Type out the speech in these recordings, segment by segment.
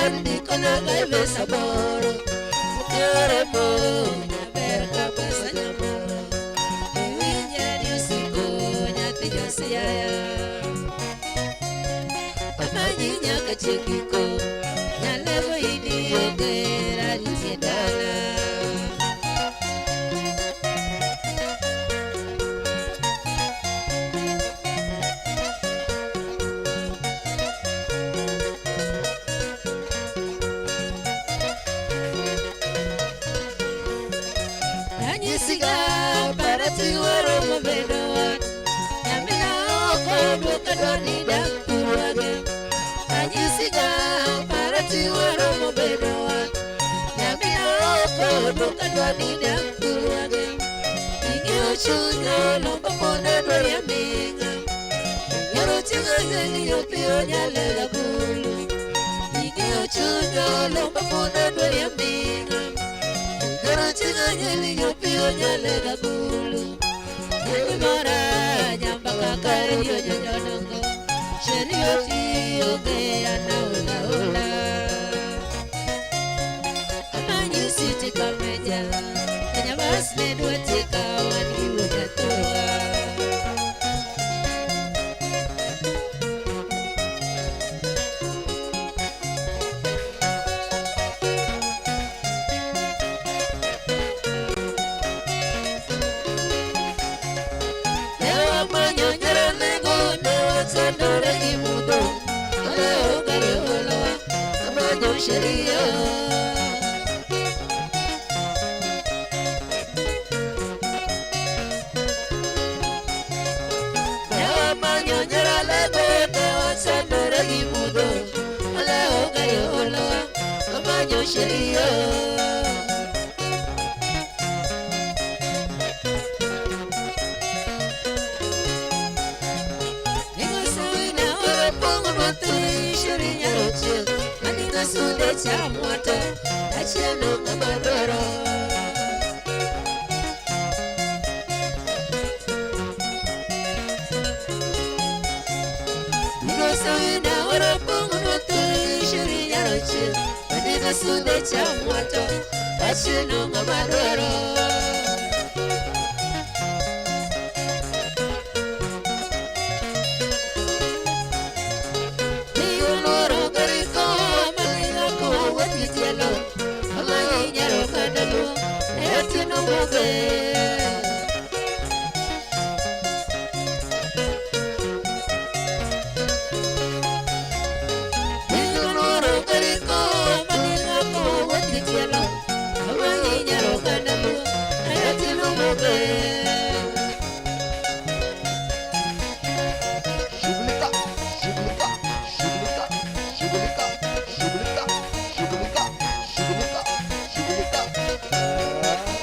Ndikona gaivesa boro Ukiore mo Nyaber kabisa nyamoro Iwinja ni usiko Nyathi josiaya Amanyi nyaka chieng'iko Nyalego idi onge rariti dala Anyisiga parati waromo bedo wat Nyamina oko duoka dwani dak thurwage Anyisiga parati waromo bedo wat Nyamina oko duoka dwani dak thurwage Ing'eyo chunya lombo mona dwari aming'a Nyoro chieng'a ng'eyo piyo nyalela bulu Ing'eyo chunya lombo mona dwari aming'a Nyoro chieng'a ng'eyo piyo nyalela bulu Nyamora nyamba kaka yo nyonyongo Sherio tiyo ge anaola ola Amanyi siti kameja Kanyabas ne dwete kawan giwuoda thurwa Newa manyo nyara nego newa sandore gi mudho Oleo kare olowa amanyo sheria Newa manyo nyara lego newa sandore gi mudho Oleo kare olowa amanyo sheria Maninga sunde chamwato Achiel ng'ama dwaro Ninga sawina oro pongo nwato Shiri nyaroche Maninga sunde chamwato Achiel ng'ama dwaro Shughulika, shughulika, shughulika, shughulika, shughulika, shughulika, shughulika, shughulika.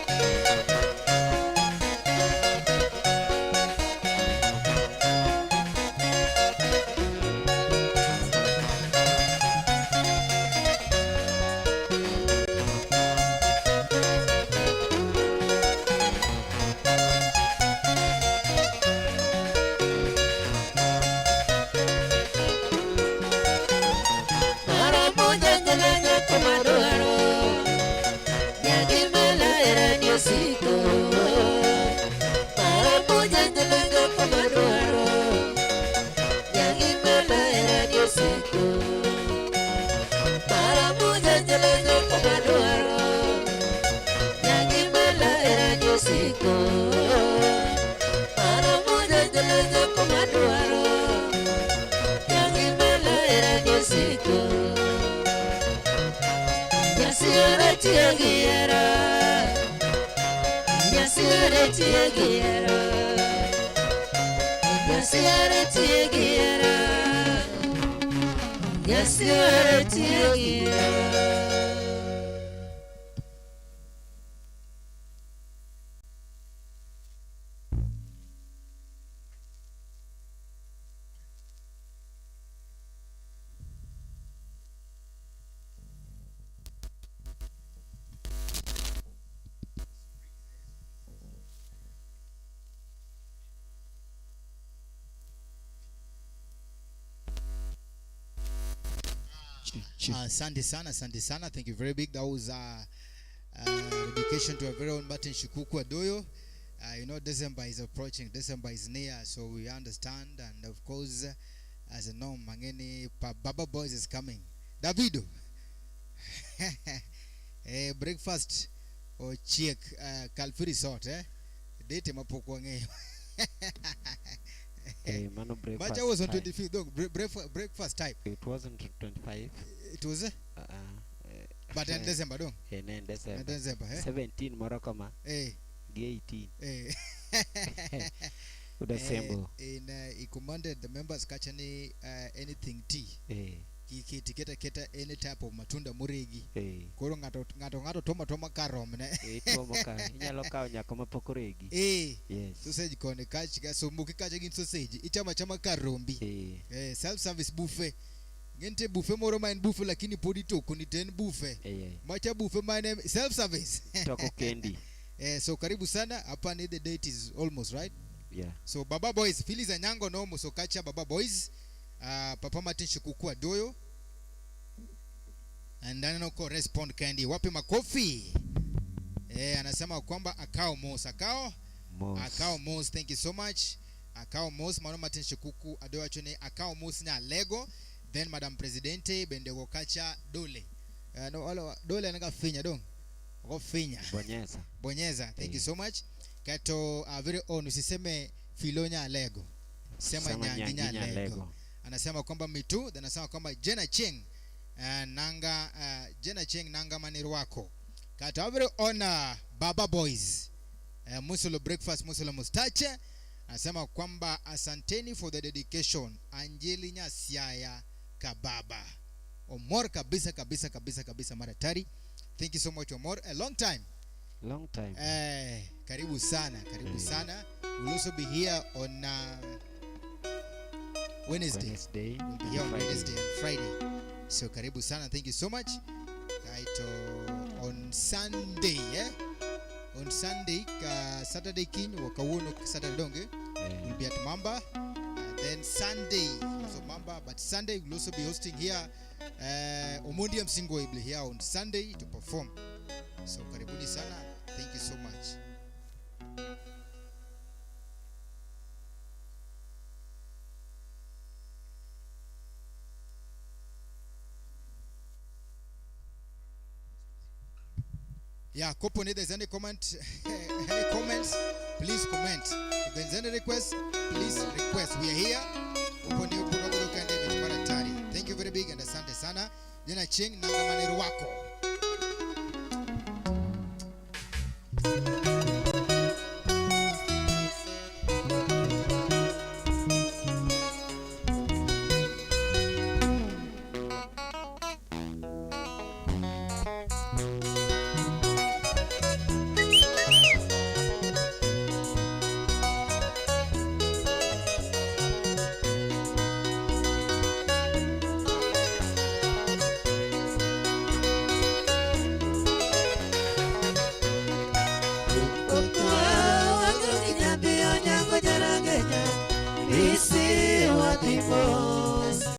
Mara moja nyalanya komadwaro Nyagimala era ni osiko Mara moja nyalanya komadwaro Nyagimala era ni osiko Mara moja nyalanya komadwaro Nyagimala era ni osiko Mara moja nyalanya komadwaro Nyagimala era ni osiko Nyasiore tiyo gi hera Nyasiore tiyo gi hera Nyasiore tiyo gi hera Nyasiore tiyo gi hera Asante sana, asante sana. Thank you very big. That was dedication to our very own Martin Shikuku Adoyo. You know, December is approaching. December is near, so we understand. And of course, as a norm, Mangeni Baba Boys is coming. Davido. Breakfast or chiek Calfee Resort, eh? Date mapok wang'eyo. Mano breakfast Macha was on time. 25th, though, breakfast type. It wasn't 25. It was, but in December, dong. Ne en December. En December, eh? 17 moro kama Eh, gi 18. eh. December. In, he commanded the members kachani anything tea. Kik keta keta any type of matunda moregi. Koro ng'ato ng'ato ng'ato toma toma karomne. Ituomo ka inyalo kawo nyaka mapok oregi. Yes. Sausage koni kach ka sombuki kacha gin sausage. Ichama chama karombi. Self service buffet. Ngente buffet moro ma en buffet lakini pod itoko ni to en buffet. Macha buffet ma en self service. Toko kendi. So karibu sana. Hapa ni the date is almost right. Yeah. So Baba Boys, Phyllis Anyango no Musokacha Baba Boys, Papa Martin Shikuku Adoyo. And then no respond Candy. Wapi makofi? Anasema kwamba akao mos, akao Mos. Akao mos, thank you so much. Akao mos, Mano Martin Shikuku Adoyo achone akao mos na Lego. Then Madam Presidente Bendego Kacha Dole. No alo Dole anaga finya dong. Go finya. Bonyeza. Bonyeza, thank you so much. Kato very own usiseme Filonya Alego. Sema Sema Nyanginya Nyanginya Alego. Alego. Anasema kwamba mitu, then anasema kwamba Jena Cheng nanga Jena Cheng nanga manirwako. Kato very own Baba Boys. Musolo breakfast Musolo mustache. Anasema kwamba asanteni for the dedication. Anjeli Nyasiaya Kababa. Omor kabisa kabisa kabisa kabisa maratari. Thank you so much Omor. A long time. Long time. Karibu sana, karibu sana. We'll also be here on Wednesday. Wednesday. We'll be here on Friday. Wednesday and Friday. So karibu sana. Thank you so much. Kaito on Sunday, eh? On Sunday, Saturday King, wakawuono Saturday donge. We'll be at Mamba. Then Sunday, also Mamba, but Sunday we'll also be hosting here Omondi Msingo will be here on Sunday to perform. So karibuni sana. Thank you so much. Yeah, Koponi, if there's any comment, any comments, please comment. If there's any request, please request. We are here. Uponi, uponi, uponi, uponi, uponi, thank you very big and asante sana. Jena Ching nanga maneru wako.